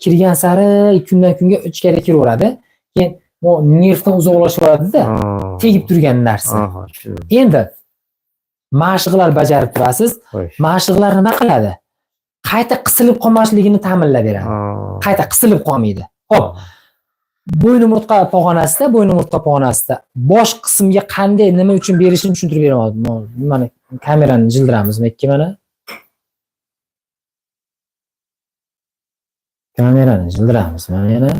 Kirgan sari kundan kunga ichkariga kiraveradi. Keyin bu nervdan uzoqlashib yuboradida, tegib turgan narsa. Aha, tushundim. Endi mashqlar bajarib turasiz. Xo'sh. Mashqlar nima qiladi? Qayta qisilib qolmasligini ta'minlab beradi. Qayta qisilib qolmaydi. Xo'p, bo'yin umurtqa pog'onasida, bo'yin umurtqa pog'onasida bosh qismga qanday, nima uchun berishini tushuntirib beraman. Mana kamerani jildiramiz, ikki mana. Kamerani jildiramiz mana yana.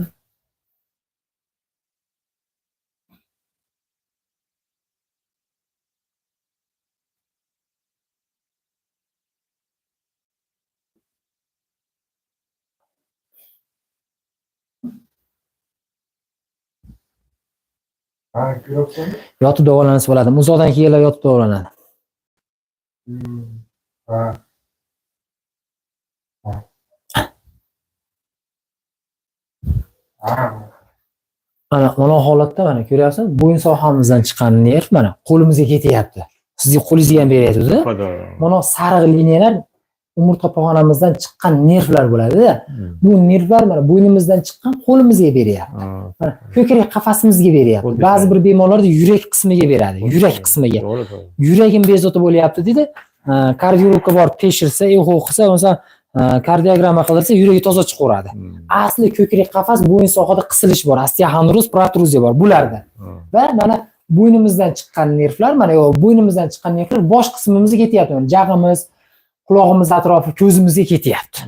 Ha, ko'ryapsanmi? Yotib davolansa bo'ladi. Uzoqdan kelganlar yotib davolanadi. Ha. Ha. Mana holatda mana ko'ryapsiz, bo'yin sohamizdan chiqqan nerv mana qo'limizga ketyapti. Sizning qo'lingizga ham beryapti-da. Mana sariq liniyalar umurtqa pog'onamizdan chiqqan nervlar bo'ladi-da. Bu nervlar mana bo'ynimizdan chiqqan qo'limizga beryapti. Mana ko'krak qafasimizga beryapti. Ba'zi bir bemorlarda yurak qismiga beradi, yurak qismiga. To'g'ri, to'g'ri. Yuragim bezovta bo'lyapti deydi. Kardiologga borib tekshirsa, eho qilsa, bo'lmasa kardiogramma qildirsa, yuragi toza chiqaveradi. Asli ko'krak qafas bo'yin sohada qisilish bor, osteoxondroz, protruziya bor bularda. Va mana bo'ynimizdan chiqqan nervlar, mana yo bo'ynimizdan chiqqan nervlar bosh qismimizga ketyapti. Mana jag'imiz, qulog'imiz atrofi, ko'zimizga ketyapti.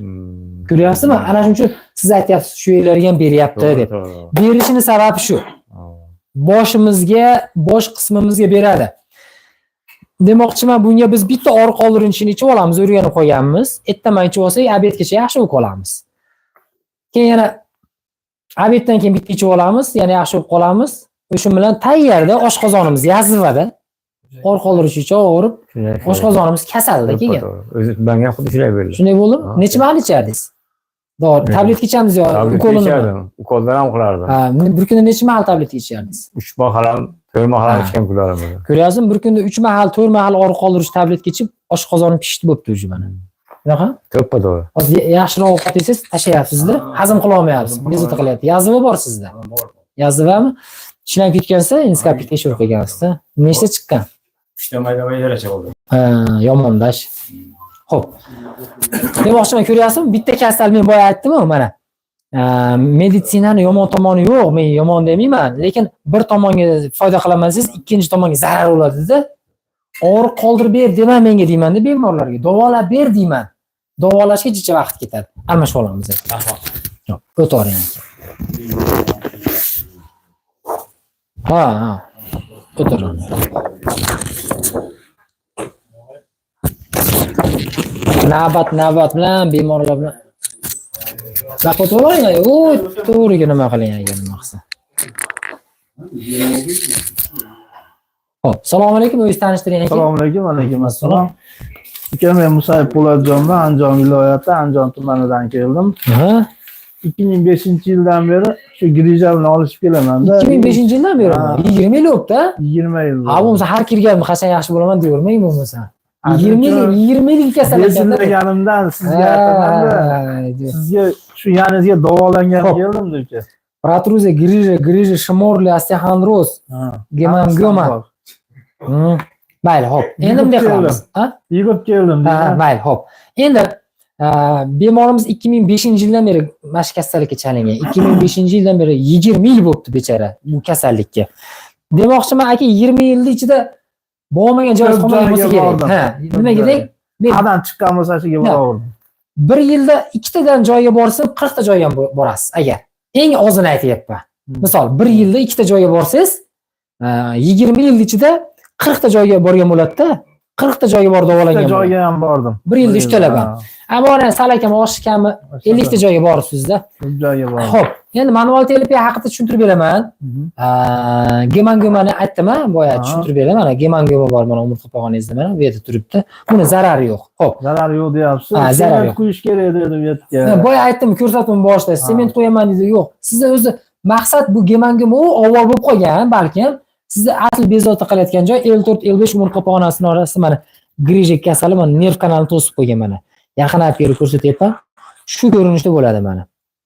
Ko'ryapsizmi? Ana shuning uchun siz aytyapsiz, shu yerlarga ham beryapti deb. Berishini sababi shu. Boshimizga, bosh qismimizga beradi. Demoqchiman, bunga biz bitta og'riq qoldiruvchini ichib olamiz, o'rganib qolganmiz. Ertaman ichib olsak, obedgacha yaxshi bo'lib qolamiz. Keyin yana obeddan keyin bitta ichib olamiz, yana yaxshi bo'lib qolamiz. O'sha bilan tayyorda oshqozonimiz yazivada. Og'riq qoldiruvchi ichaverib, oshqozonimiz kasalda keyin. O'zi menga xuddi shunday bo'ldi. Shunday bo'ldimi? Necha mahal ichardingiz? Dori, tabletka ichamiz yo ukolini? Ichardim. Ukollar ham qilardim. Ha, bir kunda necha mahal tabletka ichardingiz? 3 mahal ham, 4 mahal ham ichgan kunlarim bo'ldi. Ko'ryapsizmi, bir kunda 3 mahal, 4 mahal og'riq qoldiruvchi tabletka ichib, oshqozonim pishdi bo'pti уже mana. Shunaqa? To'ppa to'g'ri. Hozir yaxshiroq ovqat yesangiz tashlayapsizda, hazm qila olmayapsiz, bezovta qilyapti. Yaziva bor sizda. Yazivami? Ishlanib ketgansa, endoskopik tekshiruv qilgansizda. Nechta chiqqan? 3ta mayda maydalarcha bo'ldi. Ha, yomondash. Xo'p. Demoqchiman, ko'ryapsizmi? Bitta kasal men boya aytdim-ku, mana. Meditsinani yomon tomoni yo'q, men yomon demayman, lekin bir tomonga foyda qilaman desangiz, ikkinchi tomonga zarar bo'ladi-da. Og'riq qoldirib ber dema menga deyman-da bemorlarga. Davolab ber deyman. Davolashga jicha vaqt ketadi. Almashib olamiz. Yo'q, o'tavering. Ha, ha. O'tiring. Navbat bilan bemorlar bilan Laq o'tavering, u to'g'riga nima qiling agar nima qilsa. Xo'p, assalomu alaykum, o'zingizni tanishtiring aka. Assalomu alaykum, alaykum assalom. Aka, men Musayev Po'latjonman, Andijon viloyati, Andijon tumanidan keldim. 2005-yildan beri shu grija bilan olishib kelaman-da. 2005-yildan beri? 20 yil o'tdi-a? 20 yil. Ha, bo'lmasa har kirganimda qachon yaxshi bo'laman deyavermang bo'lmasa. 20 yil, 20 yil kasal ekanda. Besilmaganimdan sizga aytaman-da. Sizga shu yaningizga davolangan keldim deb. Protruziya, grija, grija, shmorli, osteoxondroz, gemangoma. Mayli, xo'p. Endi bunday qilamiz. Ha? Yig'ib keldim. Ha, mayli, xo'p. Endi bemorimiz 2005-yildan beri mana shu kasallikka chalingan. 2005-yildan beri 20 yil bo'libdi bechara bu kasallikka. Demoqchiman, aka, 20 yilning ichida bormagan joyi qolmagan bo'lsa kerak. Ha, nimaga deng? Men Qadam chiqqan bo'lsa shuga boraverdim. Bir yilda ikkitadan joyga borsa, 40 ta joyga ham borasiz agar. Eng ozini aytyapman. Misol, bir yilda ikkita joyga borsangiz, 20 yil ichida 40 ta joyga borgan bo'ladi-da. 40 ta joyga borib davolangan Uchta bo'ladi. joyga ham bordim. Bir yilda uchtalab ham. Ammo ana sal akam oshiq kami 50 ta joyga boribsiz-da. Ko'p joyga bordim. Xo'p, endi manual terapiya haqida tushuntirib beraman. Gemangomani aytdim-a, boya tushuntirib beraman. Mana gemangoma bor, mana umurtqa pog'onangizda mana bu yerda turibdi. Buni zarari yo'q. Xo'p. Zarari yo'q deyapsiz. Ha, zarari Sement yo'q. qo'yish kerak dedi bu yerga. Ha, boya aytdim, ko'rsatdim boshida. Sement qo'yaman dedi. Yo'q. Sizda o'zi maqsad bu gemangoma u avval bo'lib qolgan, balkim sizni asl bezovta qilayotgan joy L4, L5 umurtqa pog'onasining orasida mana grija kasali mana nerv kanalini to'sib qo'ygan mana. Yaqin olib kelib ko'rsatyapman. Shu ko'rinishda bo'ladi mana.